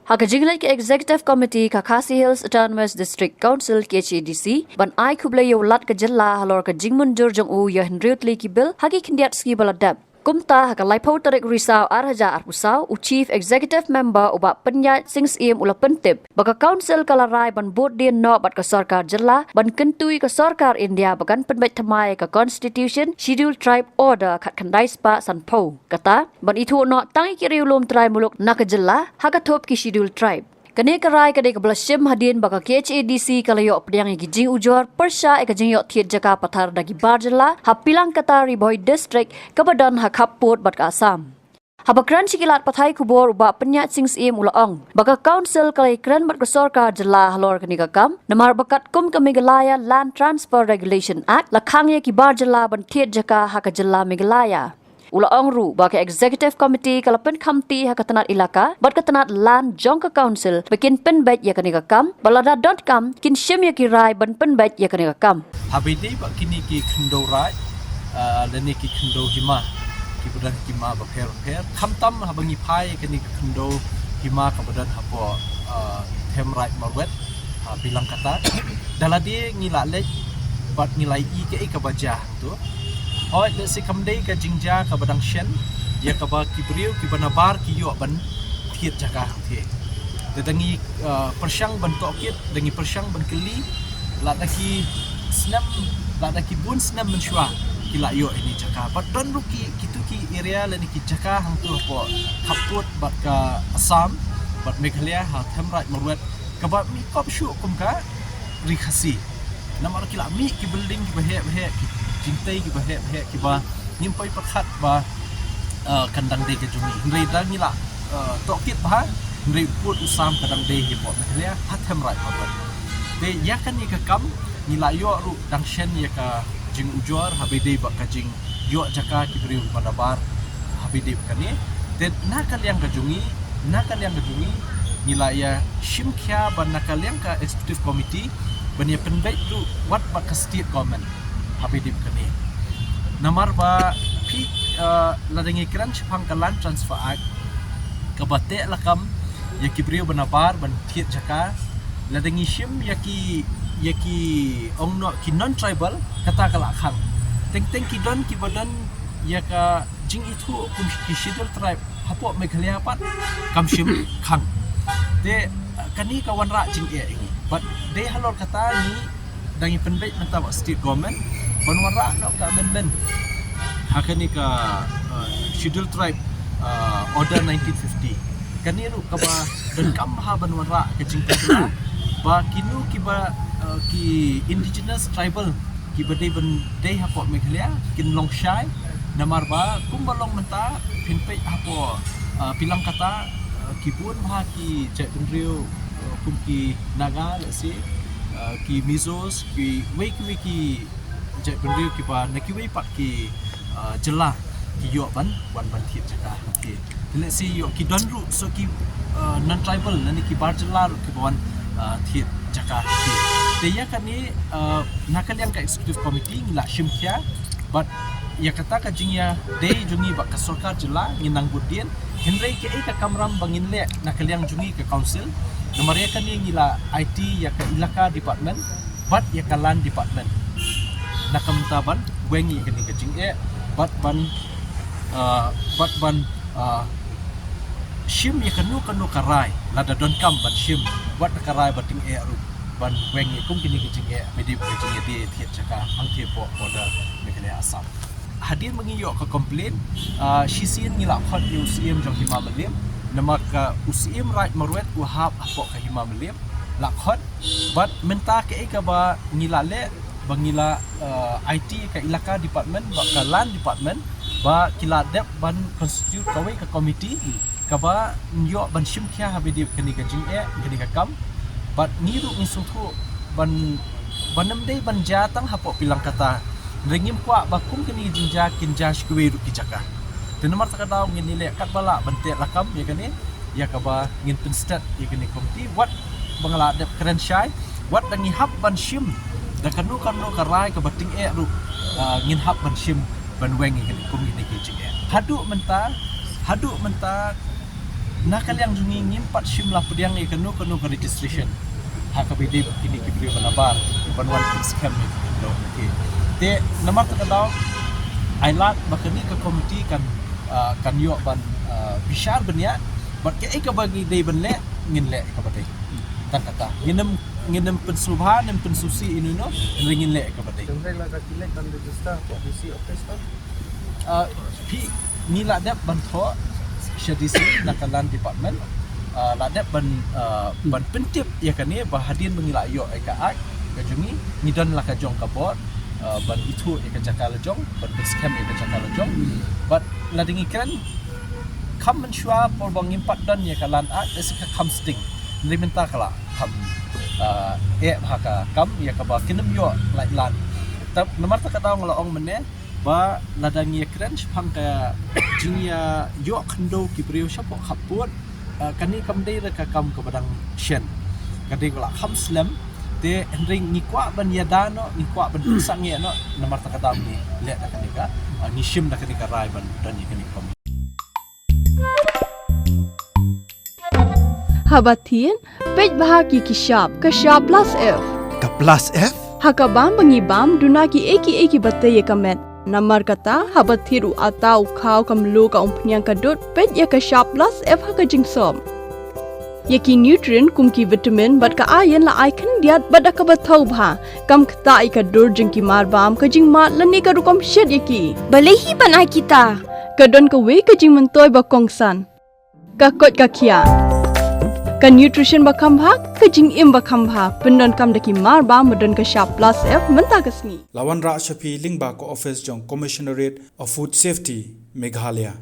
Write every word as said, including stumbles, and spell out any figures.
Ha ka jingleit ka Executive Committee ka Khasi Hills Autonomous District Council, K H A D C, ban ai khublei ïa u Lat ka jylla halor ka jingmynjur jong u ïa hynriew tylli ki bill ha ki khyndiat sngi ba la dep. Kumta ha ka laiphew tarik Risaw ar hajar arphew saw, u Chief Executive Member u Bah Pynïaid Sing Syiem u la pyntip ba ka Council ka la rai ban bud dien noh bad ka sorkar jylla ban kyntu ïa ka sorkar India ba kan pynbeit thymmai ïa ka Constitution Scheduled Tribe Order khatkhyndai spah sanphew. Kata ban ithuh noh tang ïa ki riewlum trai muluk na ka jylla ha ka thup ki Scheduled Tribe. Kane ka rai ka dei kaba la shim hadien ba ka K H A D C ka la ïoh pdiang ïa ki jingujor pyrshah ïa ka jingïoh thied jaka pathar da ki bar jylla ha Pilangkata, Ri Bhoi District, kaba don ha khappud bad ka Assam. Haba kren sha ki lad pathai khubor, u Bah Pynïaid Sing Syiem u la ong ba ka Council ka la ïakren bad ka sorkar jylla halor kane ka kam, namar ba katkum ka Meghalaya Land Transfer Regulation Act, la khang ïa ki bar jylla ban thied jaka ha ka jylla Meghalaya. U la ong ruh ba ka Executive Committee ka la pynkhamti ha ka tnat elaka bad ka tnat land jong ka Council ba kin pynbeit ïa kane ka kam, bad lada donkam kin shim ïa ki rai ban pynbeit ïa kane ka kam. Haba ïadei bad kine ki khyndew raid, ah, lane ki khyndew hima, kiba don ha ki hima bapher bapher, khamtam haba ngi phai ïa kane ka khyndew hima kaba don hapoh, ah, them raid Marwet, ah, Pilangkata. Da lade ngi la leit bad ngi la ïohi kaei kaba jia hangto. Hooid, lehse kam dei ka jingjia kaba dang shen ïa kaba ki briew kiba nabar ki ïoh ban thied jaka hangto. Te da ngi, ah, pyrshang ban tohkit, da ngi pyrshang ban kylli, lada ki snem, lada ki bun snem mynshuwa ki la ïoh ïa kine jaka. Bad don ruh ki, kito ki area lane ki jaka hangto hapoh khappud bad ka Assam bad Meghalaya ha them raid Marwet kaba mih kop shuh kum ka Ri Khasi. Namar ki la mih ki building kiba heh ba heh, ki jingtei kiba heh ba heh, kiba ngim poi pyrkhat ba, eh, kan dang dei ka jong ngi. Hynrei da ngi la, eh, tohkit bha, hynrei u pud u sam ka dang dei hapoh Meghalaya ha them raid Marwet. Te ïa kane ka kam ngi la ïoh ruh dang shen ïa ka jingujor haba ïadei bad ka jing ïoh jaka ki briew ba nabar haba ïadei bad kane. Te na ka liang ka jong ngi, na ka liang ka jong ngi, ngi la ïa shim khia ba na ka liang ka Executive Committee ban ïa pynbeit ruh wat bad ka State Government haba ïadei bad kane. Namar ba phi, eh, lada ngi kren shaphang ka Land Transfer Act, kaba teh lakam ïa ki briew ba nabar ban thied jaka, lada ngi shim ïa ki, ïa ki ong noh ki non-tribal, kata ka la khang. Teng teng ki don kiba don ïa ka jingithuh kum ki Scheduled Tribe hapoh Meghalaya pat kam shym khang. Te, eh, kane ka wanrah jingeh ïa ngi. Bad dei halor kata ngi dang ïa pynbeit mynta bad State Government ban wanrah noh ka amendment ha kane ka, uh, Scheduled Tribe, uh, Order nineteen fifty. Kane ruh kaba donkam bha ban wanrah ka jingpynkylla ba kino kiba, uh, ki indigenous tribal kiba dei ban dei hapoh Meghalaya kin long shai, namar ba kumba long mynta phin peit hapoh, uh, Pilangkata, uh, ki bun bha ki jaitbynriew, uh, kum ki Naga, let's say, uh, ki Mizos, kiwei kiwei ki jaitbynriew kiba na kiwei pat ki, uh, jylla ki ïoh ban wan ban thied jaka. Okay. Te let's say ïoh ki don ruh, so ki, uh, non-tribal lane ki bar jylla ruh kiba wan, uh, thied jaka. Okay. Te ïa kane, uh, na ka liang ka Executive Committee ngi la shim khia bad ïa kata ka jingïadei jong ngi bad ka sorkar jylla ngin nang bud dien. Hynrei kaei ka kamram ba ngin leh na ka liang jong ngi ka Council, namar ïa kane ngi la aiti ïa ka Elaka Department bad ïa ka Land Department na ka bynta ban weng ïa kane ka jingeh bad ban, ah, bad ban, ah, shim ïa kano kano ka rai, lada donkam ban shim wat ka rai ba tyngeh ruh ban weng ïa kum kine ki jingeh, ba dei ka jingeh thied jaka hangtei hapoh border Meghalaya Assam. Hadien ba ngi ïoh ka complain, ah, shisien ngi la khot ïa u Syiem jong Hima Mylliem, namar ka u Syiem Raid Marwet u hap hapoh ka Hima Mylliem, la khot. Bad mynta kaei kaba ngi la leh, ba ngi la, eh, aiti ka Elaka Department bad ka Land Department ba ki la dep ban constitute kawei ka committee kaba ïoh ban shim khia haba ïadei kane ka jingeh, kane ka kam. Bad ngi ruh ngi sngewthuh ban, ban ym dei ban jia tang hapoh Pilangkata. Hynrei ngim kwah ba kum kine ki jingjia kin jia sha kiwei ruh ki jaka. Te namar kata ka daw ngin ïaleh katba lah ban teh lakam ïa kane, ïa kaba ngin pynstet ïa kane ka committee, wat ba nga la dep kren shai, wat da ngi hap ban shim da kano kano ka rai kaba tyngeh ruh, ah, ngin hap ban shim ban weng ïa kane kum kine ki jingeh. Haduh mynta, haduh mynta Na ka liang jong ngi ngim pat shim la pdiang ïa kano kano ka registration ha kaba ïadei bad kine ki briew ba nabar ban wan pynskhem ïa ki khyndew. Te namar kata ka daw ai lad ba kane ka komiti kan, ah, kan ïoh ban, ah, bishar bniah bad kaei kaba ngi dei ban leh ngin leh kaba dei. Tang kata ngin ym, ngin ym pynsngewbha, ngin ym pynsngewsih ïa uno uno, hynrei ngin leh kaba dei. Hynrei lada ki leit ban register hapoh D C office to? Ah, phi, ngi la dep ban thoh sha D C na ka Land Department. Ah, la dep ban, ah, ban pyntip ïa kane ba hadien ba ngi la ïoh ïa ka Act ka jong ngi, ngi don la ka jong ka bor, ah, ban ithuh ïa ka jaka la jong, ban pynskhem ïa ka jaka la jong. Bad lada ngi kren, kham mynshuwa por ba ngim pat don ïa ka Land Act, ïa ka kham sting. Hynrei mynta ka la kham, ah, eh bha ka kam ïa kaba kin ym ïoh lait lan. Te namar kata ka daw nga la ong mynne ba lada ngi ïa kren shaphang ka jingïaïoh khyndew ki briew shapoh khappud, ah, kane kam dei re ka kam kaba dang shen. Ka dei ka la kham slem. Te hynrei ngi kwah ban ïada noh, ngi kwah ban pynsangeh noh, namar kata ka daw ngi leh da kane ka, ah, ngi shim da kane ka rai ban don ïa kane ka kam. Haba thied, peit bha ïa ki shap, ka shap plus F. Ka plus F? Ha ka bam ba ngi bam, duna kiei kiei kiba tei ïa ka met. Namar kata, haba thied u atta, u khaw, ka mluh, ka umphniang, ka dud, peit ïa ka shap plus F ha ka jingsop. Ïa ki nutrient kum ki vitamin bad ka iron la ai khyndiat bad da kaba thaw bha. Kam ktah ïa ka dur jong ki marbam, ka jingmad lane ka rukom shet ïa ki. Balei hi ban ai kita? Ka don kawei ka jingmyntoi ba kongsan. Ka koit ka khiah. Ka nutrition ba kham bha, ka jingim ba kham bha, pyndonkam da ki marbam ba don ka shap plus F mynta ka sngi. La wanrah sha phi lyngba ka office jong Commissionerate of Food Safety, Meghalaya.